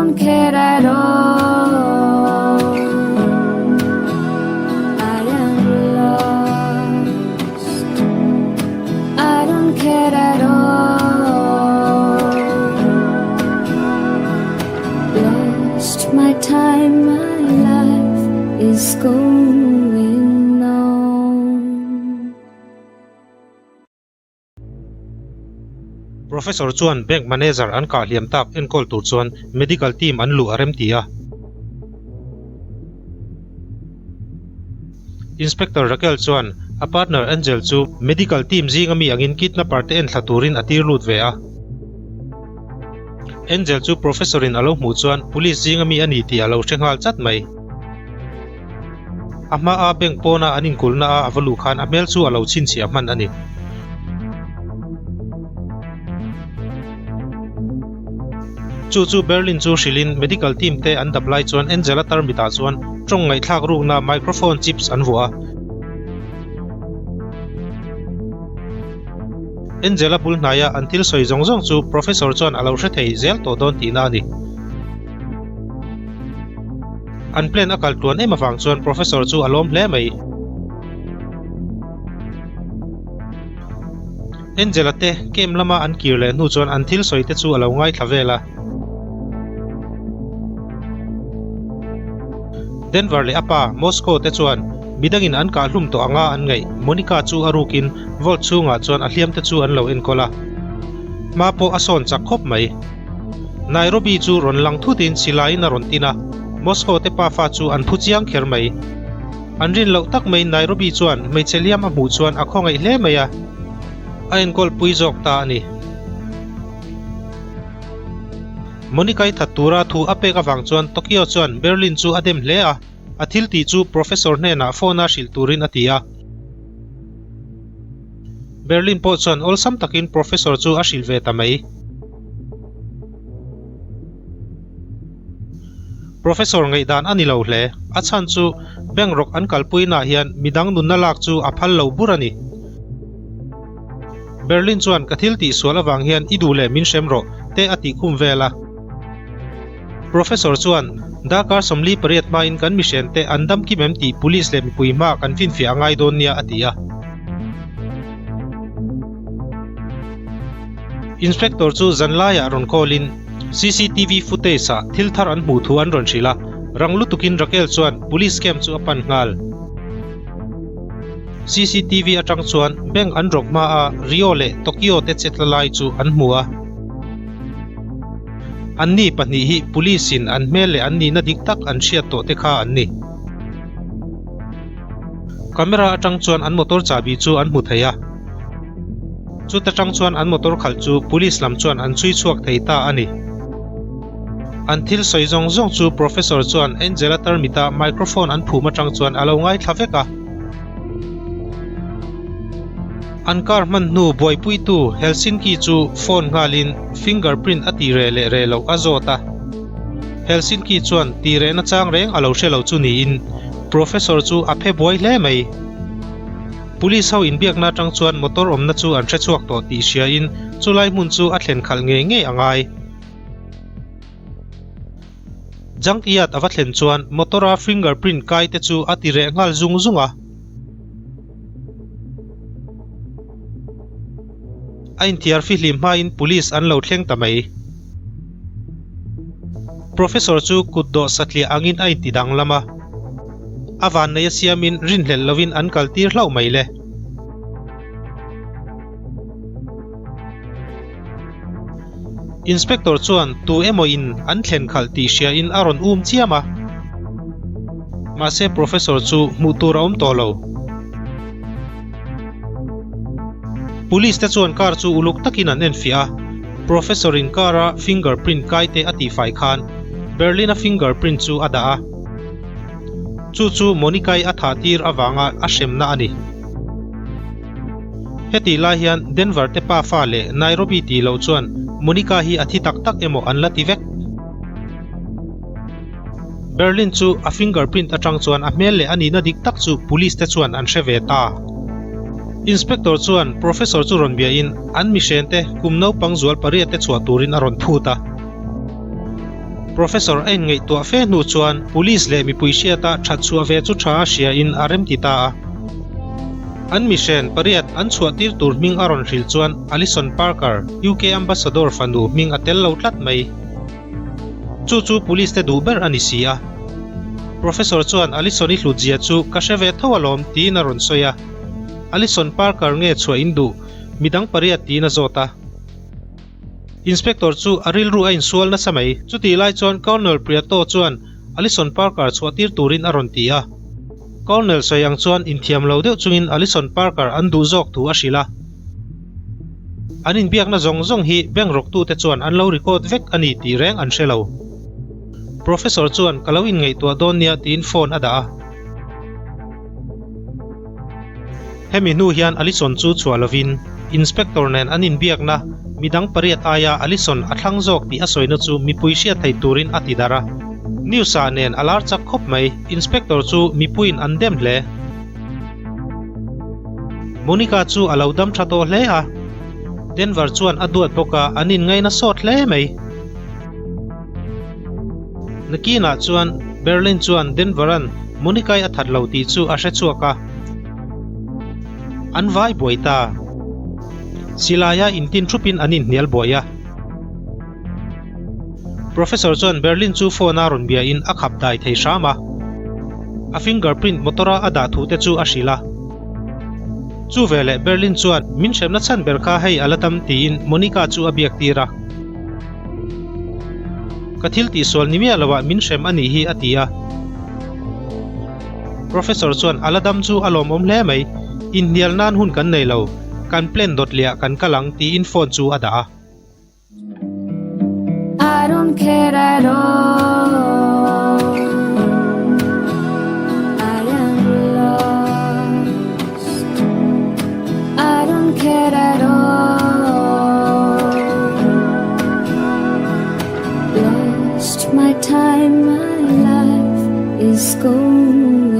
don't care at all. I am lost. I don't care at all. Lost my time, my life is going on. Professor chuan bank manager an kah hliam tak enkawl tur chuan medical team an luh a rem ti a. Inspector Raquel chuan a partner Angel chu medical team zinga mi angin kidnapper te enthla turin a tir lut ve a. Angel chu Professor in a lo hmuh chuan police zinga mi a ni tih a lo hre nghal chat mai. A hmaa bank pawna an inkulhna a ava luh khan a hmel chu a lo chhinchhiah hman a ni. Chu chu Berlin chu hrilhin medical team te an dap lai chuan Angela tarmit ah chuan tawng ngaihthlak rukna microphone chips an vuah a. Angela bul hnaia an thil sawi zawng zawng chu Professor chuan a lo hre thei zel tawh dawn tihna a ni. An plan a kal tluan em avang chuan Professor chu a lawm hle mai. Angela te camp lama an kir leh hnu chuan an thil sawi te chu a lo ngaithla vel a. Denver leh a pa Moscow te chuan midangin an kah hlum tawh anga an ngaih Monica chu a rukin vault chhungah chuan a hliam te chu an lo enkawl a. Hma pawh a sawn chak khawp mai. Nairobi chu rawn lang thutin silaiin a rawn tin a, Moscow te pafa chu an phu chiang kher mai. An rin loh tak mai Nairobi chuan hmeichhe hliam a hmuh chuan a khawngaih hle mai a, a enkawl pui zawk ta a ni. Monica-i that tura thu a pek avang chuan Tokyo chuan Berlin chu a dem hle a, a thil tih chu Professor hnenah phone-a hrilh turin a ti a. Berlin pawh chuan awlsam takin Professor chu a hrilh ve ta mai. Professor ngaihdan a ni lo hle. A chhan chu bank rawk an kalpuinaah hian midang nunna lak chu a phal lo bur a ni. Berlin chuan ka thil tih sual avang hian i duh leh min hrem rawh te a tih khum vel a. Professor chuan darkar 48 hmain kan mihrente an dam kim em tih police leh mipui hmaah kan finfiah a ngai dawn nia a ti a. Inspector chu zan laiah rawn call in cctv footage ah thil thar an hmuh thu an rawn hrilh a, rang lutukin Raquel chuan police camp chu a pan nghal. Cctv atang chuan bank an rawk hma a Rio leh Tokyo te chetla lai chu an hmu a. Anni pahnih hi police in an hmel leh an nihna dik tak an hriat tawh te kha an ni. Camera atang chuan an motor chahbi chu an hmu thei a. Chuta tang chuan an motor khalh chu police lam chuan an chhui chhuak thei ta a ni. An thil sawi zawng zawng chu Professor chuan Angela tarmita microphone an phum atang chuan a lo ngaithla vek a. An car hman hnu buaipuitu Helsinki chu phone nghalin fingerprint a ti reh leh reh loh a zawt a. Helsinki chuan ti rehna chang reng a lo hre lo chu niin Professor chu a phe buai hle mai. Police ho inbiakna atang chuan motor awmna chu an hre chhuak tawh tih hriain chulai hmun chu a thlen khalh ngei ngei a ngai. Junkyard a va thlen chuan motor a fingerprint kai te chu a ti reh nghal zung zung a. A inthiar fihlim hmain police an lo thleng ta mai. Professor chu kut dawh satliah angin a inti danglam a. A vanneih a siamin rinhlelh lovin an kal tir hlauh mai le. Inspector chuan tu emaw in an thlen khalh tih hriain a rawn um chiam a. Mahse Professor chu hmuh tur a awm tawh lo. Police te chuan car chu uluk takin an enfiah a, Professor in car a fingerprint kai te a tihfai khan Berlin a fingerprint chu a dah a. Chu chu Monica-i a thah tir avanga a hremna a ni. Hetih lai hian Denver te pa fa leh Nairobi tih loh chuan Monica hi a thi tak tak emaw an la ti vek. Berlin chu a fingerprint atang chuan a hmel leh a nihna dik tak chu police te chuan an hre ve ta. Inspector chuan Professor chu rawn biahin an mihrente kum naupang zual pariat te chhuah turin a rawn phut a. Professor a inngaihtuah fe hnu chuan Police leh mipui hriata that chhuah ve chu tha a hria in a remti ta a. An mihren pariat an chhuah tir tur hming a rawn hrilh chuan Alison Parker, UK Ambassador fanu hming a tel lo tlat mai. Chu chu Police te duh ber a ni si a. Professor chuan Alison i hlutzia chu ka hre ve tho alawm tiin a rawn sawi a. Alison Parker nge chhuah in duh midang pariat tiin a zawt a. Inspector chu a rilru a insual nasa mai. Chutih lai chuan Colonel Prieto chuan Alison Parker chhuah tir turin a rawn ti a. Colonel sawi ang chuan inthiam lo deuh chungin Alison Parker an duh zawk thu a hrilh a. An inbiakna zawng zawng hi bank rawktute chuan an lo record vek a ni tih reng an hre lo. Professor chuan ka lo inngaihtuah dawn nia tiin phone a dah a. Hemi hnu hian Alison chu chhuah lovin Inspector nen an inbiakna midang pariat aia Alison a thlang zawk tih a sawina chu mipui hriat thei turin a ti darh a. News ah nen a lar chak khawp mai, Inspector chu mipuiin an dem hle. Monica chu a lo dam tha tawh hle a, Denver chuan a duat bawk a, an inngaina sawt hle mai. Nakinah chuan Berlin chuan Denver-a'n Monica-i a that lo tih chu a hre chhuak a, an vai buai ta. Silaia intin thupin an inhnial buai a. Professor chuan Berlin chu phone-a rawn biain a khap dai thei hram a, a fingerprint motor-a a dah thute chu a hrilh a. Chu veleh Berlin chuan min hremna chhan ber kha hei a la tam tiin Monica chu a biak tir a. Ka thil tihsual ni miah loah min hrem a nih hi a ti a. Professor chuan a la dam chu a lawmawm hle mai, inhnial nan hun kan nei lo, kan plan dawt leh ah kan kal ang tiin phone chu a dah a. I don't care at all I am lost I don't care at all Lost my time, my life is going.